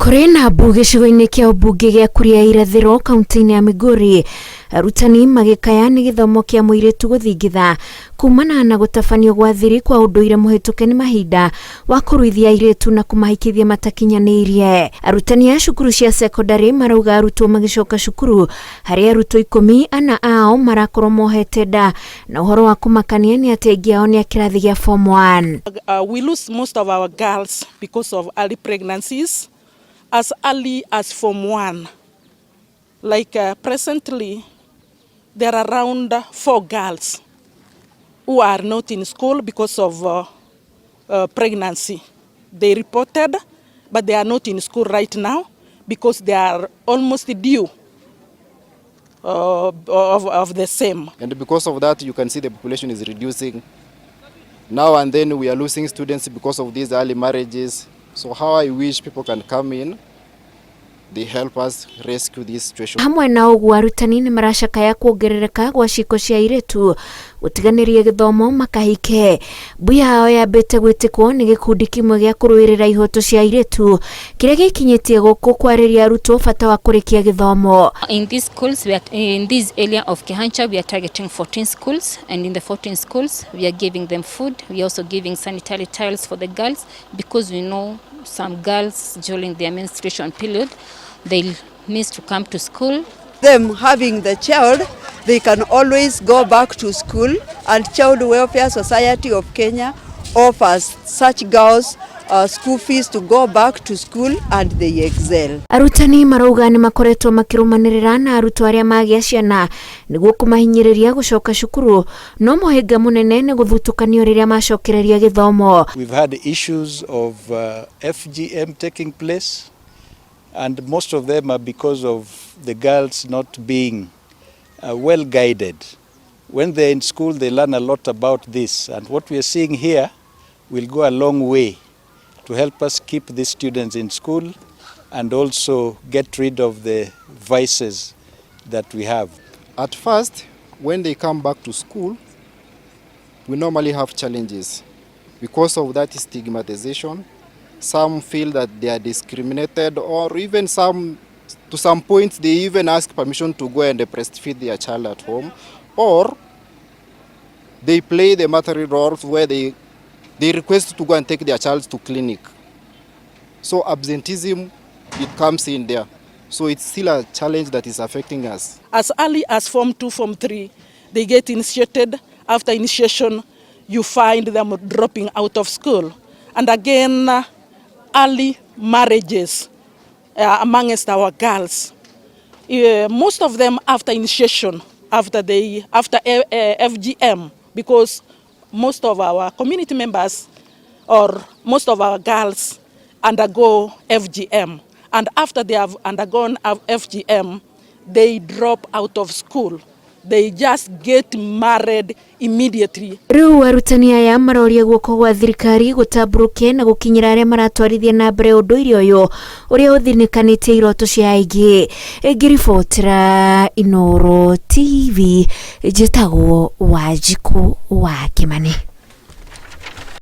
Kũrĩ na mbu gĩcigo-inĩ kĩa ũmbunge gĩa Kuria Irathĩro kaunti-inĩ ya Migori, arutani magĩkaya nĩ gĩthomo kĩa mũirĩtu gũthingitha kumana na gũtabanio gwa thiri kwa ũndũire mũhĩtũke nĩ mahinda wa kũruithia airĩtu na kũmahikithia matakinyanĩirie. Arutani a cukuru cia cekondarĩ marauga arutwo magĩcoka cukuru harĩ arutwo ikũmi, ana ao marakorwo mohete nda na ũhoro wa kũmakania nĩ atĩ aingĩ ao nĩ a kĩrathi gĩa form 1. We lose most of our girls because of early pregnancies as early as form 1. Like presently, there are around 4 girls who are not in school because of pregnancy. They reported, but they are not in school right now because they are almost due of the same. And because of that, you can see the population is reducing. Now and then we are losing students because of these early marriages. So how I wish people can come in, they help us rescue this situation. Hamwe na ũguo arutani nĩ maracakaya kuongerereka gwa ciĩko cia airĩtu gũtiganĩria gĩthomo makahike. Mbu yao yambĩte gwĩtĩkwo nĩ gĩkundi kĩmwe gĩa kũrũĩrĩra ihoto cia airĩtu kĩrĩa gĩkinyĩtie gũkũ kwarĩria arutwo bata wa kũrĩkia gĩthomo. In these schools, we are, in this area of Kehancha, we are targeting 14 schools, and in the 14 schools, we are giving them food. We are also giving sanitary towels for the girls because we know some girls during their menstruation period, they miss to come to school. Them having the child, they can always go back to school, and Child Welfare Society of Kenya offers such girls school fees to go back to school, and they excel. Arutani marauga nĩ makoretwo makĩrũmanĩrĩra na arutwo arĩa magĩa ciana nĩguo kũmahinyĩrĩria gũcoka cukuru, no mũhĩnga mũnene nĩ gũthutũkanio rĩrĩa macokereria gĩthomo. We've had issues of FGM taking place, and most of them are because of the girls not being well guided. When they're in school, they learn a lot about this, and what we are seeing here will go a long way to help us keep these students in school and also get rid of the vices that we have. At first, when they come back to school, we normally have challenges because of that stigmatization. Some feel that they are discriminated, or even some, to some point, they even ask permission to go and breastfeed their child at home, or they play the maternal roles where they request to go and take their child to clinic. So absenteeism, it comes in there. So it's still a challenge that is affecting us. As early as Form 2, Form 3, they get initiated. After initiation, you find them dropping out of school. And again, early marriages amongst our girls. Most of them after initiation, after FGM, because most of our community members or most of our girls undergo FGM. And after they have undergone FGM, they drop out of school. They just get married immediately. Rĩu arutani aya maroria guoko gwa thirikari gũtambũrũke na gũkinyĩra arĩa maratwarithia na mbere ũndũire ũyũ ũrĩa ũthinĩkanĩtie iroto cia aingĩ. Ngĩribotera Inooro TV, njĩtagwo Wanjikũ wa Kĩmani.